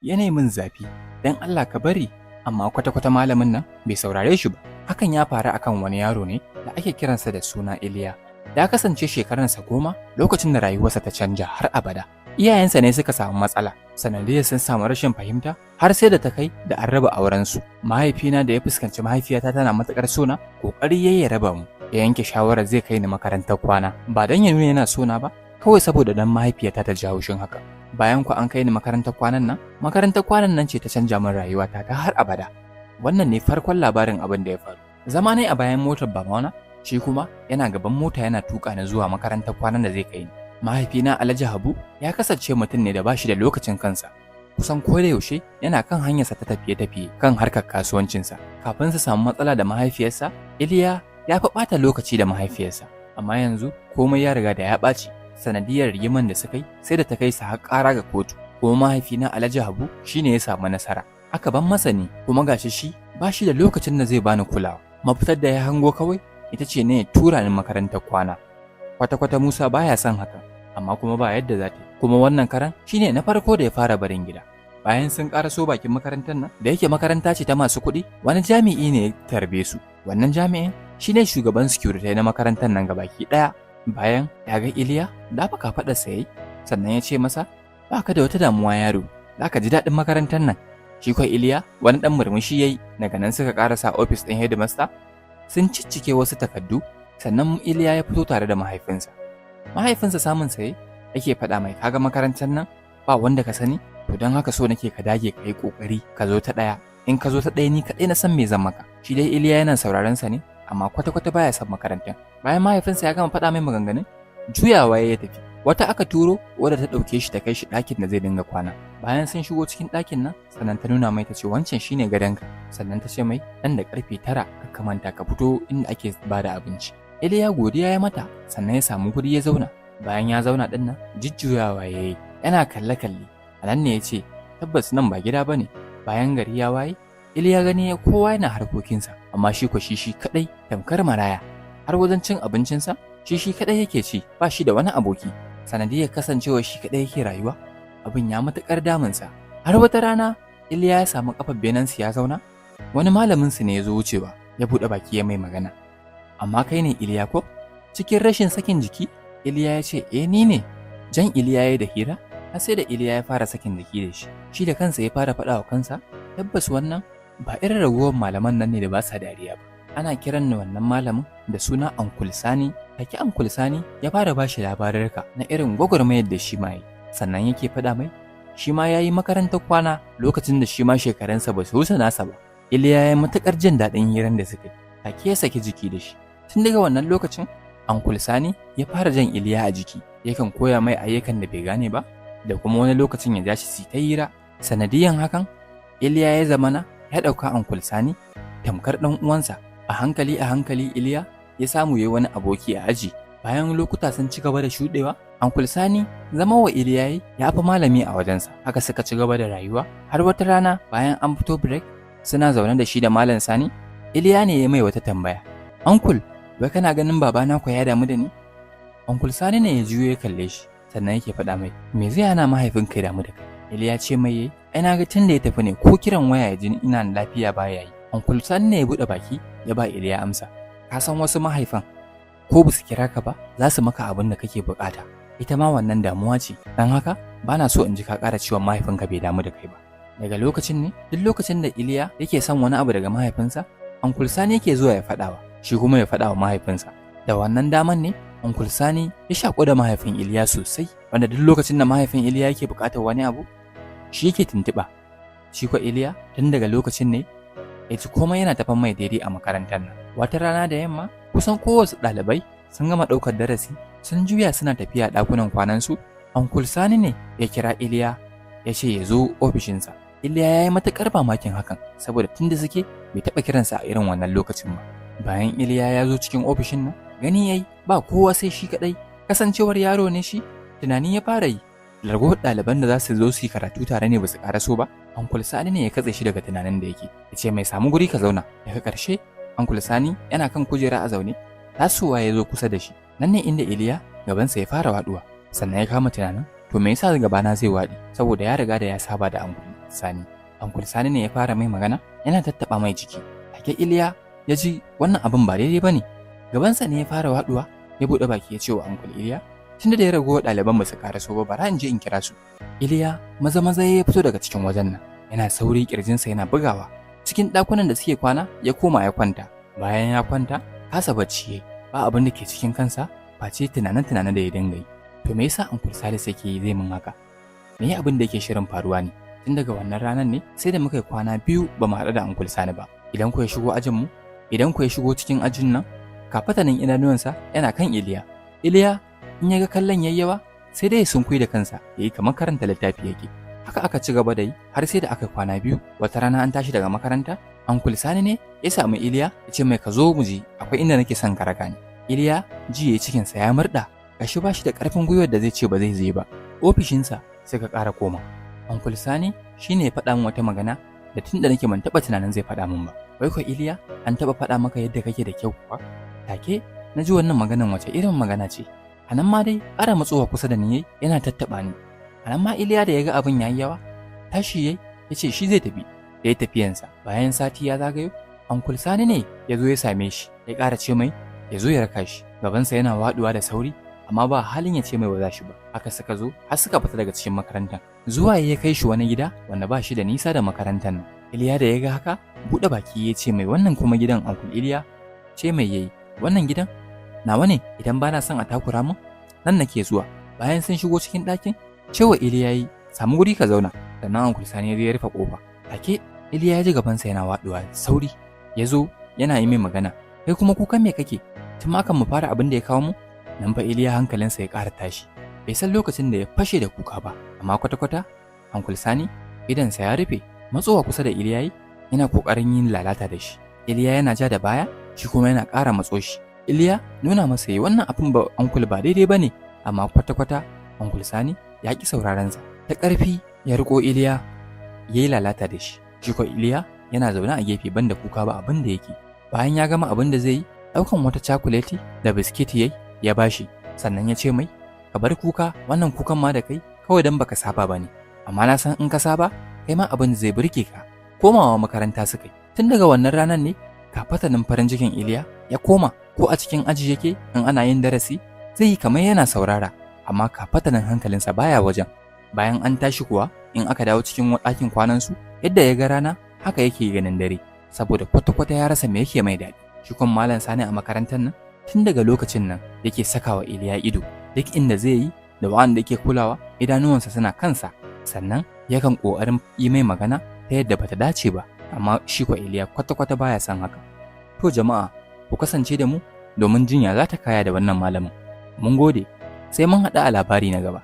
Yana min zafi, don Allah ka bari. Amma kwata-kwata malamin nan bai saurare shi ba. Hakan ya faru akan wani yaro ne da ake kiransa da suna Iliya. Ya kasance shekaransa 10 lokacin da rayuwarsa ta canja har abada. Iyayensa ne suka samu matsala, sanadiyar sun samu rashin fahimta har sai da ta kai da an raba aurensu. Mahaifina da ya fuskanci mahaifiyata tana matuƙar sona, ƙoƙari ya raba mu. Ya yanke shawarar zai kai ni makarantar kwana, ba don ya nuna yana sona ba, kawai saboda dan mahaifiyata ta ji haushin haka. Bayan ku an kai ni makarantar kwanan nan, makarantar kwanan nan ce ta canja min rayuwata ta har abada. Wannan ne farkon labarin abin da ya faru. Zama ne a bayan motar babana, shi kuma yana gaban mota yana tuka ni zuwa makarantar kwanan da zai kai ni. Mahaifina Alhaji Habu ya kasance mutum ne da bashi da lokacin kansa. Kusan ko da yaushe yana kan hanyarsa ta tafiye-tafiye kan harkar kasuwancinsa. Kafin su samu matsala da mahaifiyarsa, Iliya ya fi ɓata lokaci da mahaifiyarsa. Amma yanzu komai ya riga da ya ɓaci. Sanadiyar rigiman da suka yi sai da ta kai su har ƙara ga kotu. Kuma mahaifina Alhaji Habu shine ya samu nasara. Aka ban masa ni, kuma gashi shi ba shi da lokacin da zai bani kulawa. Mafitar da ya hango kawai ita ce ne ya tura ni makarantar kwana. Kwata-kwata Musa baya son haka, amma kuma ba yadda za ta yi. Kuma wannan karan shine na farko da ya fara barin gida. Bayan sun ƙaraso bakin makarantar nan, da yake makaranta ce ta masu kuɗi, wani jami'i ne ya tarbe su. Wannan jami'in shine shugaban security na makarantar nan gabaki ɗaya. Bayan ya ga Iliya, dafa kafaɗarsa yayi, sannan ya ce masa, "Ba ka da wata damuwa yaro, za ka ji daɗin makarantar nan." Shi kuwa Iliya wani ɗan murmushi yayi, daga nan suka ƙarasa ofis ɗin headmaster, sun ciccike wasu takardu, sannan Iliya ya fito tare da mahaifinsa. Mahaifinsa samun sa yake faɗa mai, "Kaga makarantar nan, ba wanda ka sani, to don haka so nake ka dage ka yi ƙoƙari ka zo ta ɗaya. In ka zo ta ɗaya, ni kaɗai na san me zan maka." Shi dai Iliya yana sauraron sa ne, amma kwata-kwata baya son makarantar. Bayan mahaifinsa ya gama faɗa mai maganganun, juyawa ya tafi. Wata aka turo wadda ta ɗauke shi ta kai shi ɗakin da zai dinga kwana. Bayan sun shigo cikin ɗakin nan, sannan ta nuna mai ta ce, "Wancan shine gadonka." Sannan ta ce mai, "Nan da karfe 9 ka manta ka fito inda ake bada abinci." Iliya godiya ya mata, sannan ya samu guri ya zauna. Bayan ya zauna ɗin nan, jujjuyawa ya yi yana kalle-kalle. A nan ne ya ce, "Tabbas nan ba gida ba ne." Bayan gari ya waye, Iliya gani ya kowa yana harkokinsa, amma shi ko shi shi kaɗai tamkar maraya. Har wajen cin abincinsa shi shi kaɗai yake ci, ba shi da wani aboki. Sanadiyar kasancewa shi kaɗai yake rayuwa, abin ya matuƙar damunsa. Har wata rana Iliya ya samu ƙafar benansu ya zauna, wani malamin su ne ya zo wucewa, ya buɗe baki ya mai magana. "Amma kai ne Iliya ko?" Cikin rashin sakin jiki, Iliya ya ce, "Eh, ni ne." Jan Iliya ya da hira, har sai da Iliya ya fara sakin jiki da shi. Shi da kansa ya fara faɗa wa kansa, tabbas wannan ba irin ragowar malaman nan ne da ba sa dariya ba. Ana kiran wannan malamin da suna Uncle Sani. Take Uncle Sani ya fara ba shi labarurka na irin gwagwarmayar da shi ma yi. Sannan yake faɗa mai, shi ma ya yi makarantar kwana lokacin da shi ma shekarunsa ba su wuce nasa ba. Iliya ya yi matuƙar jin daɗin hirar da suka yi. Take ya saki jiki da shi. Tun daga wannan lokacin, Uncle Sani ya fara jan Iliya a jiki, yakan koya mai ayyukan da bai gane ba, da kuma wani lokacin ya ja shi su ta hira. Sanadiyan hakan, Iliya ya zamana ya ɗauka Uncle Sani tamkar ɗan uwansa. A hankali a hankali Iliya ya samu yayi wani aboki a aji. Bayan lokuta sun ci gaba da shuɗewa, Uncle Sani zama wa Iliya ya fi malami a wajensa. Haka suka ci gaba da rayuwa har wata rana bayan an fito break, suna zaune da shi da Malam Sani, Iliya ne ya mai wata tambaya. "Uncle, wai kana ganin babana ko ya damu da ni?" Uncle Sani ne ya juyo ya kalle shi, sannan yake faɗa mai, "Me zai hana mahaifinka ya damu da kai?" Iliya ce mai yayi, "Ai na ga tun da ya tafi ne ko kiran waya ya ji ina lafiya baya yi." Uncle Sani ne ya buɗe baki ya ba Iliya amsa. "Ka san wasu mahaifan ko ba su kira ka ba, za su maka abin da kake bukata. Ita ma wannan damuwa ce. Don haka ba na so in ji ka ƙara cewa mahaifinka bai damu da kai ba." Daga lokacin ne duk lokacin da Iliya yake son wani abu daga mahaifinsa, Uncle Sani yake zuwa ya faɗawa, shi kuma ya faɗawa mahaifinsa. Da wannan daman ne Uncle Sani ya shaƙu da mahaifin Iliya sosai, wanda duk lokacin da mahaifin Iliya yake buƙatar wani abu, shi yake tuntuɓa. Shi kuwa Iliya tun daga lokacin ne ya ci komai yana tafan mai daidai a makarantar nan. Wata rana da yamma, kusan kowace ɗalibai sun gama ɗaukar darasi, sun juya suna tafiya ɗakunan kwanansu. Uncle Sani ne ya kira Iliya ya ce ya zo ofishinsa. Iliya ya yi matuƙar mamakin hakan, saboda tun da suke bai taɓa kiransa a irin wannan lokacin ba. Bayan Iliya ya zo cikin ofishin nan, gani yayi ba kowa sai shi kaɗai. Kasancewar yaro ne shi, tunani ya fara yi. Ragowar ɗaliban da za su zo su yi karatu tare ne ba su ƙaraso ba. Uncle Sani ne ya katse shi daga tunanin da yake. Ya ce mai, "Samu guri ka zauna." Daga ƙarshe, Uncle Sani yana kan kujera a zaune, tasowa ya zo kusa da shi. Nan ne inda Iliya gabansa ya fara waɗuwa. Sannan ya kama tunanin, to me yasa gabana zai waɗi? Saboda ya riga da ya saba da Uncle. Sani. Uncle Sani ne ya fara mai magana, yana tattaɓa mai jiki. Take Iliya ya ji wannan abin ba daidai ba ne. Gabansa ne ya fara waɗuwa, ya buɗe baki ya ce wa Uncle Iliya, "Tunda da ya ragowar ɗaliban ba su karaso ba, bara in je in kira su." Iliya maza maza ya fito daga cikin wajen nan, yana sauri, kirjinsa yana bugawa. Cikin ɗakunan da suke kwana ya koma ya kwanta. Bayan ya kwanta, kasa bacci yayi, ba abin da ke cikin kansa face tunanin tunanin da ya dinga yi. To, me yasa Uncle Salisu yake yi zai min haka? Me abin da yake shirin faruwa ne? Tun daga wannan ranar ne sai da muka yi kwana 2 ba mu haɗu da Uncle Sani ba. Idan ku ya shigo ajin mu, idan ku ya shigo cikin ajin nan, kafatanin idanuwansa yana kan Iliya. Iliya in ya ga kallon yayi yawa, sai dai ya sunkuyi da kansa ya yi kamar karanta littafi yake. Haka aka ci gaba da yi har sai da aka kwana 2. Wata rana an tashi daga makaranta, Uncle Sani ne ya samu Iliya ya ce mai, "Ka zo mu je, akwai inda nake son ka raka ni." Iliya ji ya cikinsa ya murɗa, gashi ba shi da ƙarfin gwiwar da zai ce ba zai je ba. Ofishinsa suka ƙara koma. Uncle Sani shine ya faɗa min wata magana da tun da nake ban taɓa tunanin zai faɗa min ba. "Wai ko Iliya, an taɓa faɗa maka yadda kake da kyau kuwa?" Take na ji wannan maganan wace irin magana ce. A nan ma dai ƙara matsowa kusa da ni yayi, yana tattaɓa ni. A nan ma Iliya da ya ga abin yayi yawa, tashi yayi ya ce shi zai tafi. Ya yi tafiyansa. Bayan sati ya zagayo, Uncle Sani ne ya zo ya same shi, ya ƙara ce mai ya zo ya raka shi. Gabansa yana waɗuwa da sauri, amma ba halin ya ce mai ba za shi ba. Haka suka zo har suka fita daga cikin makarantar. Zuwa ya kai shi wani gida wanda ba shi da nisa da makarantar nan. Iliya da ya ga haka, buɗe baki ya ce mai, "Wannan kuma gidan, Uncle Iliya?" Ce mai yayi, "Wannan gidan nawa ne, idan bana son a takura min, nan nake zuwa." Bayan sun shigo cikin ɗakin, cewa Iliya yi, "Samu guri ka zauna." Sannan Uncle Sani ya rufe ƙofa. Take Iliya ya ji gabansa yana waɗuwa, sauri ya zo yana yi mai magana, "Kai kuma kukan me kake? Tun ma kan mu fara abin da ya kawo mu." Nan fa Iliya hankalinsa ya ƙara tashi, bai san lokacin da ya fashe da kuka ba, amma kwata-kwata Uncle Sani idansa ya rufe. Matsowa kusa da Iliya yi, yana ƙoƙarin yin lalata da shi. Iliya yana ja da baya, shi kuma yana ƙara matso shi. Iliya nuna masa yi, "Wannan abin ba, Uncle, ba daidai ba ne." Amma kwata-kwata Uncle Sani ya ƙi sauraron sa. Ta ƙarfi ya riƙo Iliya ya yi lalata da shi. Shi ko Iliya yana zaune a gefe, banda kuka ba abin da yake. Bayan ya gama abin da zai yi, ɗaukan wata cakuleti da biskit yayi ya bashi, sannan ya ce mai, "Ka bar kuka, wannan kukan ma da kai kawai dan baka saba ba ne, amma na san in ka saba kai ma abin zai burge ka." Komawa makaranta suka yi. Tun daga wannan ranar ne kafatanin farin cikin Iliya ya koma. Ko a cikin aji yake, in ana yin darasi zai yi kamar yana saurara, amma kafatanin hankalinsa baya wajen. Bayan an tashi kuwa, in aka dawo cikin ɗakin kwanansu, yadda ya ga rana haka yake ganin dare, saboda kwata-kwata ya rasa me yake mai daɗi. Shi kuma Malam Sani a makarantar nan, tun daga lokacin nan yake sakawa Iliya ido. Duk inda zai yi da wa'anda yake kulawa, idanuwansa suna kansa. Sannan yakan ƙoƙarin yi mai magana ta yadda bata dace ba, amma shi ko Iliya kwata-kwata baya son haka. To jama'a, ku kasance da mu domin jin ya za ta kaya da wannan malamin. Mun gode, sai mun haɗu a labari na gaba.